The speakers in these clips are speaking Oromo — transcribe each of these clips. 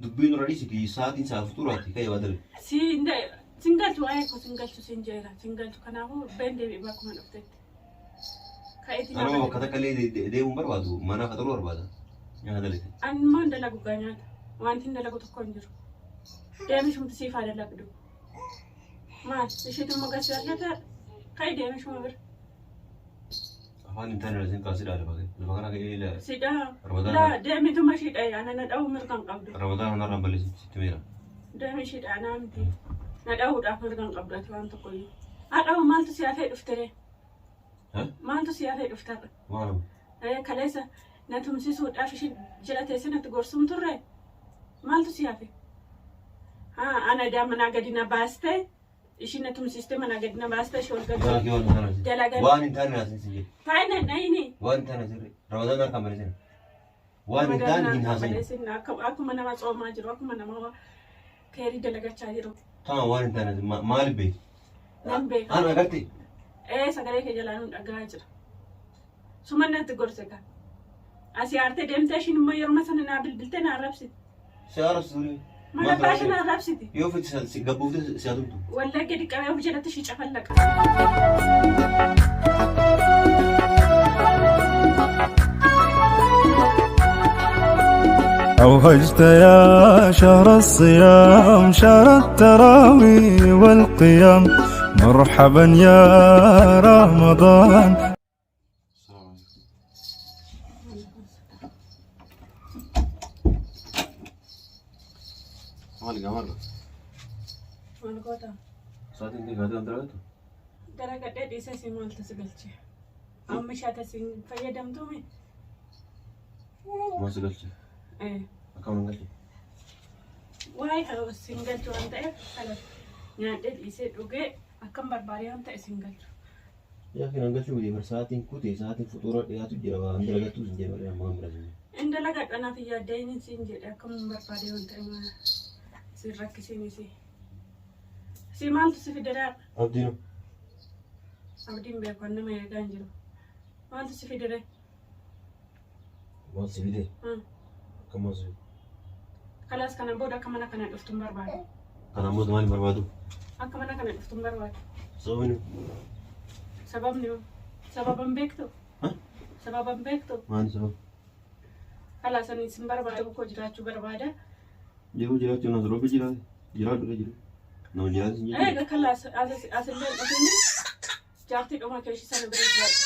Dubbiin dura dhiisiti sa'aatiin isaa fuxuraati ka'ee waa dalagu. Siin sin galchu waa'ee koo sin galchu sin jeera sin galchu kanaafuu been deebi'i bakkuma dhuftetti. Ka'eetii Anuma nyaata bakka takka illee deemuun barbaadu mana faxaruu barbaada. Nyaata dalagte. Ani immoo hin dalagu gaa nyaata. Wanti hin dalagu tokko hin jiru. Deemi shumti siif haa dalagdu. Maal isheetu immoo gasi argata ka'i deemi shuma bira. Afaan hin taane isin kaasii lafa lafa kana ka'ee ilaala. Sidhaa. Ramadaan Laa deemituma ishii dhaye ana na dha'uu mirga hin qabdu. Ramadaan kanarraan balleessutti sitti meera. Deemi ishii dhaye anaa miti. Na dha'uudhaaf mirga hin qabdu ati waan tokko iyyuu. Haa dha'u maaltu si hafee dhufte ree? Maaltu si hafee dhufte har'a? Maal? Kaleessa na tumsisuudhaaf ishii jala teessee natti gorsuun turre? Maaltu si hafe? Haa ana daa manaa gadi na baastee ishii na tumsistee manaa gadi na baastee ishii ol Waan galchite. kee waan hin taane. Dalagan. Waan hin taane naasin si jedhe. Faayina dhayini. Waan hin taane sirri. Ramadaan harkaan balleessin. Waan hin taane hin haasayin. Akkuma nama tsoomaa jiru akkuma nama keerii dalagachaa jiru. Tama waan hin taane maaliif beekti? Nan beeka. An agartee? Ee sagalee kee jalaa nun dhagahaa jira. Suma natti gorse ka. Asii aartee deemtee ishiin immoo yeruma sana naa bilbiltee naa arrabsiti. Si arrabsitu ture. Mana abbaa ishee naa arrabsiti. Yoo fedhe si gabbuuftee si hatumtu. Wallagga gadi qabee of jalatti ishii cafallaqa. أوهجت يا شهر الصيام شهر التراويح والقيام مرحبا يا رمضان. Maali gaa maali? Maal goota? Sa'aatiin kee gaatee wanta dalagattu? Dalagadhee dhiisee si maaltu si galche? Amma ishee ati fayyadamtuumi? Maal si galche? Ee. Akkam nan galche? Waa'ee kan sin galchu waan ta'eef kana nyaadhee dhiisee dhugee akkam barbaade waan ta'e sin galchu. Yaa kee nan galchuu miti bar sa'aatiin kutee sa'aatiin fuxuura dhiyaatu jira waan dalagattu sin jedhe malee amma waan bira sin jedhe. In dalagadha naaf hin yaadda'in siin jedhe akkam barbaade waan ta'e maal sin rakkisiinis. Si maaltu si fide raa? Abdiin Abdiin beeku an nama eegaa hin jiru. Maaltu si fide ree? Maal si fide? Akkam maal si fide? Kalaas kana booda akka mana kana dhuftu hin barbaadu. Kanaan booda maal hin barbaadu? Akka mana kana dhuftu hin barbaadu. Sababni Sababni hoo? Sababa hin beektu? Sababa hin beektu? Maali sababa? Kalaas ani sin barbaadu koo jiraachuu barbaada. Jiruu jiraachuun as roobi jiraate jiraadhu jiru. Nama jiraatu hin jiru. Eega kalaas asillee hin dhufini jaartii dhuma kee ishii sana bira jiraadhu.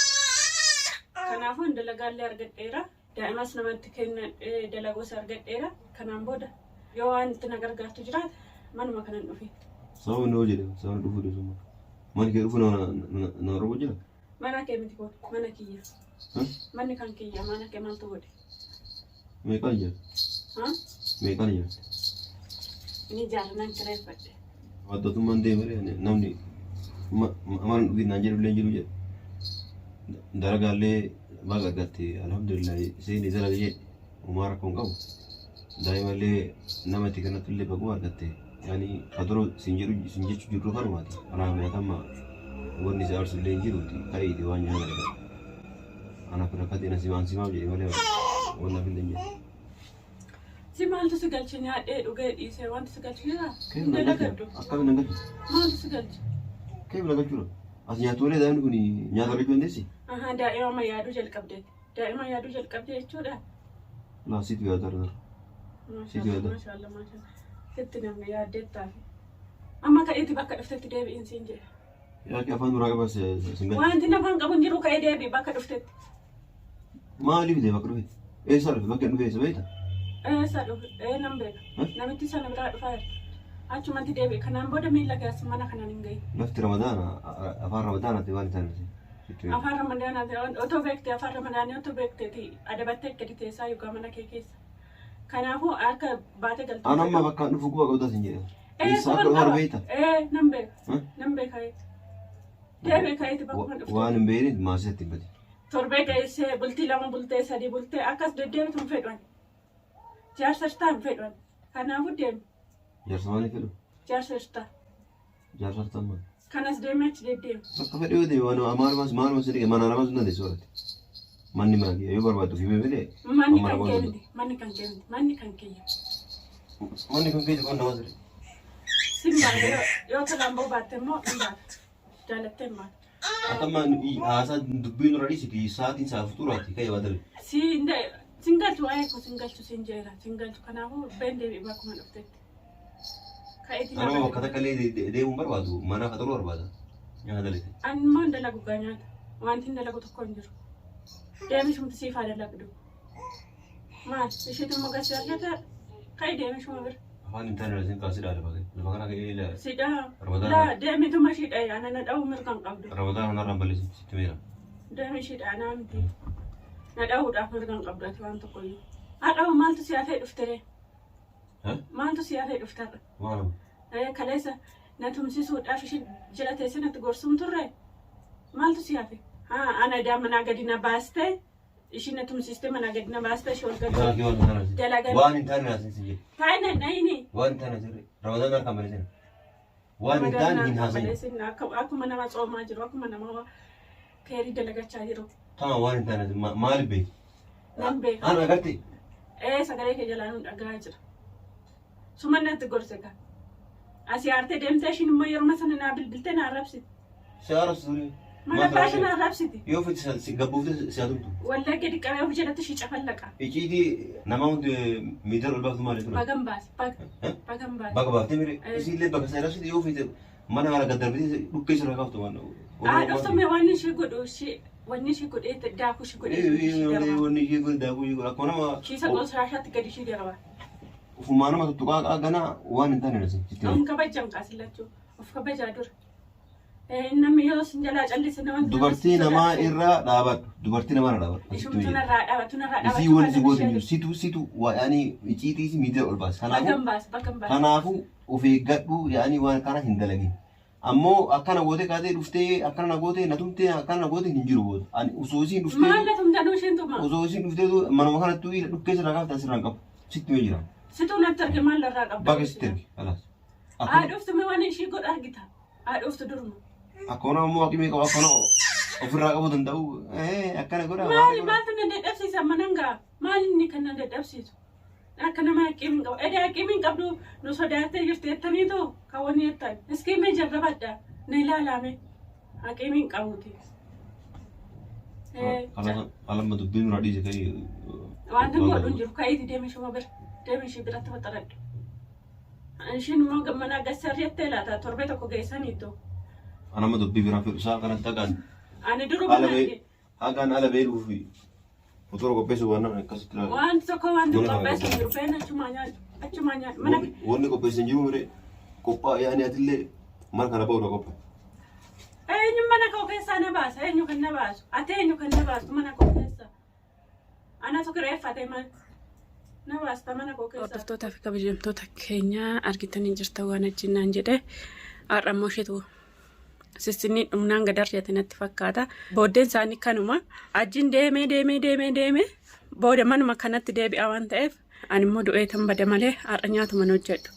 Kanaafuu hin dalagaallee argadheera. Daa'imas namatti kennadhee dalaguus argadheera. Kanaan booda yoo waan itti na gargaartu jiraate manuma kanan dhufi. Sababni hoo jedhe sababni dhufuu dhiisuu maal? Mana kee dhufuu nama robu jira? Mana kee miti kun mana kiyya. Manni kan kiyya mana kee maaltu godhe? Meeqaan jira? Meeqaan jira? Inni ijaarranaan kireeffadhe. Addatummaan deemee namni mana dhugii naan jedhu illee hin jiru jedhe. Dalagaallee baga argatte alhamdulillah isheen dalage jedhe homaa rakkoo hin qabu. Daa'imallee nama itti kennatu illee baguma argatte. Yaani ka dura sin jedhu sin jechuu jirru kanumaati. Kanaaf nyaatama wanni si aarsu illee hin jiruuti ka'iiti waan nyaata argatu. Anaaf rakkateen asii waan simaaf jedhe malee waan naaf hin jedhe. Si maaltu si galche nyaadhee dhugee dhiisee wanti si galche jira? Keef na galcha? Akkamiin na galcha? Maaltu si galche? Keef na galchuudha? As nyaattu malee daa'imni kun nyaata argachuu dandeessi? Ahaa daa'ima amma yaaduu jalqabdeeti. Daa'ima yaaduu jalqabde jechuudha. Laa situ yaada argara. Situ yaada. Maashaallah maashaallah. Sitti namni yaaddeettaafi. Amma ka'iiti bakka dhuftetti deebi'iin siin jedhe. Yaa kee afaan duraa qabaa sin galcha. Wanti nafaan qabu hin jiru ka'ee deebi'i bakka dhuftetti. Maaliif deema bakka dhufe? Eessaa dhufe? Bakka hin dhufe eessa beekta? Eessa dhufe? Ee nan beeka. Namitti sana biraa dhufaa jirta. Achumatti deebi'i. Kanaan booda miila kee as mana kanaan hin gahin. Lafti Ramadaana afaan Ramadaanaati waan hin taane. Afaan Ramadaanaati otoo beekte afaan Ramadaanii otoo beekteeti adabattee gadi teessaa yookaan mana kee keessa. Kanaafuu akka baatee galtu. An amma bakka dhufu quba qabdaa sin jedhe. Ee Eessaa akka quban dhufu qaba. beekta? Ee nan beeka. Nan beeka. Deebi'i ka'iiti bakkuma dhufte. Waan hin beekneef maasii itti hin badi. Torbee geessee bultii lama bultee sadii bultee akkas deddeebitu hin fedhu ani. Jaarsa hirtaa hin fedhu ani. Kanaafuu deemi. Jaarsa maaliif fedhu? Jaarsa hirtaa. Jaarsa hirtaa maal? Kanas deemee achi deddeemi. Bakka fedhe yoo deeme waan maalumas maalumas jedhe mana namas hin dandeessu warratti. Manni mana kiyya yoo barbaaddu fi malee. Manni kan kee miti. Manni kan kee miti. Manni kan kiyya. Manni kun keessa kun nama ture. Sin baata yoo tolaan ba'uu baatte immoo hin baata. Jaalattee hin baata. Atama haasaa dubbii nurra dhiisiti sa'aatiin isaa fuxuraati ka'ee waa dalagu. Siin sin galchu waa'ee koo sin galchu sin jeera sin galchu kanaafuu been deebi'i bakkuma dhuftetti. Ka'eetii Anuma bakka takka illee deemuun barbaadu mana faxaruu barbaada. Nyaata dalagte. Ani immoo hin dalagu gaa nyaata. Wanti hin dalagu tokko hin jiru. Deemi shumti siif haa dalagdu. Maal isheetu immoo gasi argata ka'i deemi shuma bira. Afaan hin taane isin kaasii dhaala bakka. Lafa kana ka'ee ilaala. Sidhaa. Ramadaan. Laa deemituma ishii dha'i ana na dha'uu mirga hin qabdu. Ramadaan kanarraan balleessu sitti meera. Deemi ishii dha'a naa miti. Na dha'uudhaaf mirga hin qabdu ati waan tokko iyyuu. Haa dha'u maaltu si hafee dhuftere? Maaltu si hafee dhuftarra? Maal? Kaleessa na tumsisuudhaaf ishiin jala teessee natti gorsuun turre? Maaltu si hafe? Haa ana edaa manaa gadi na baastee ishiin na tumsistee manaa gadi na baastee ishee ol Waan galchite. hin taane Dalagan. waan hin taane naasin si jedhe. Taa'ee na dhayini. Waan hin taane sirri. Ramadaan harkaan balleessin. Waan hin taane hin haasayin. Akkuma nama tsoomaa jiru akkuma nama keerii dalagachaa jiru. Tama waan hin taane maaliif beeki? Nan beeka. Ana agarte Ee sagalee kee jalaa nu dhagahaa jira. Suma natti gorse gaa. Asii aartee deemtee ishiin immoo yeruma sana naa bilbiltee naa arrabsiti. Si arrabsitu ture. Mana abbaa ishee naa arrabsiti. Yoo fiti si gabbuufte si hatumtu. Wallagga gadi qabee of jalatti ishii cafallaqa. Iciitii nama hundi miidhaan ol baaftu maali ture? Bagan baase. Baga. Bagan baase. Baga baaftee mire isiillee bakka sana arrabsite yoo fite mana kana gad darbitee dhukkee sirraa kaaftu waan. Haa dhuftu mee waan ishee godhu ishee wanni ishee godhee daakuu ishee godhee ishee darba. Wanni ishee godhe daakuu ishee godhe akkuma nama Kiisa qosaashaatti gadi ishee darba. Ufumaa nama tuttuqaa ganaa waan hin taane nasi. Of kabajjan kaasillachuu of kabajaa dura. Namni yoo sin jalaa callise nama Dubartii namaa irraa dhaabadhu. Dubartii namaa irraa dhaabadhu. Ishumtu narraa dhaabatu narraa Isii dhaabachuu wanti si kan gootu hin ishee jiru. Situ situ waa yaani iciitii si miidhaa ol baase. Kanaafuu Bagan baase bagan baase. kanaafuu of eeggadhu yaani waan kana hin dalagin. Ammoo akkana gootee kaatee dhuftee akkana na gootee na tumtee akkana na gootee hin jiru booda. Ani osoo isiin dhuftee Maal na tumtanuu isheen tuma. osoo isiin dhuftee manuma kanattuu dhukkee sirraa kaafte asirraa hin qabu. Sitti mee jira. Situu natti arge maal irraa qabda? Baga sitti erge. Kalaas. Haa dhuftu mee waan ishii godhu argita. Haa dhuftu duruma. Akkuma ammoo haqimee qabu akkana ofirraa qabuu danda'u. Akkana godha. Maali maaltu na dadhabsiisa manan gaa? Maali inni kan na dadhabsiisu? Akka nama haqiim hin qabu. Edee haqiim hin qabdu nu sodaattee jirti jettaniitu kan wanni jettan. Iskii mee jarrabadha. Na ilaalaame. Haqiim hin qabuuti. Alamma dubbiin nurraa dhiise ka'ee. Wanti godhu hin jiru. Ka'iiti deemi ishuma bira. Deemi ishii biratti faxaradhu. Ishiin immoo gammanaa gassarreettee laata torbee tokko geessaniitu. Anamma dubbii biraa fedhu isaa kanatti hagaan Ani duruma ala ba'ee arge. hagaan ala ba'ee dhufuuf motora qopheessuu waan akkasitti ilaala. Wanti tokko wanti Mana kana qopheessu hin jiru. Been achumaa nyaadhu. Achumaa nyaadhu. Mana Wanni qopheessan hin jiru mire qophaa yaani atillee mana kana ba'uudha qophaa. Eenyu mana koo keessaa na baasa? Eenyu kan na baasu? Ati eenyu kan na baastu mana koo keessa? Anatu kireeffate mana. Na baasta mana koo keessa. Hordoftootaa fi kabajamtoota keenya argitanii jirtan waan ajjinnaan jedhe har'a immoo isheetu sissinni dhumnaan gad arjate natti fakkaata. Booddeen isaanii kanuma. Ajjiin deemee deemee deemee deemee booda manuma kanatti deebi'a waan ta'eef ani immoo du'ee tan bada malee har'a nyaatuma hojjedhu.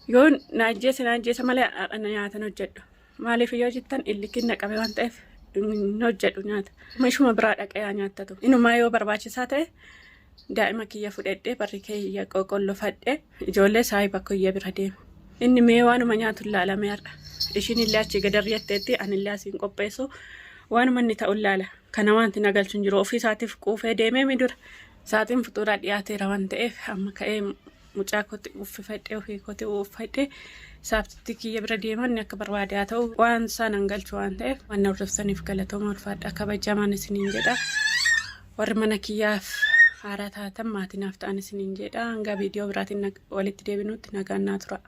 Yoo na ajjeese na ajjeese malee har'a nyaatan hojjedhu. Maaliif yoo jettan illikin na qabe waan ta'eef hin hojjedhu nyaata. Ishuma biraa dhaqee haa nyaattatu. Inumaa yoo barbaachisaa ta'e daa'ima kiyya fudhadhee barri kiyya qoqqollofadhee ijoollee saahiba kiyya bira deema. Inni mee waanuma nyaatu ilaalame har'a. Ishiin illee achii gad ari'atteetti ani illee asiin qopheessu waanuma inni ta'u ilaala. Kana wanti na galchu hin jiru. Ofii isaatiif quufee deemee mi dura. Sa'aatiin fuxuuraa dhiyaateera waan ta'eef amma ka'ee mucaa kootti uffifadhee ofii kootti uffadhee saaftitti kiyya bira deeman akka barbaade haa ta'u waan isaan hangalchu waan ta'eef waan na hordoftaniif galatooma ulfaadha kabajamaan isiniin jedha. Warri mana kiyyaaf haaraa taatan maatii naaf ta'an isiniin jedha. Hanga viidiyoo biraatiin walitti deebinutti nagaan naa tura.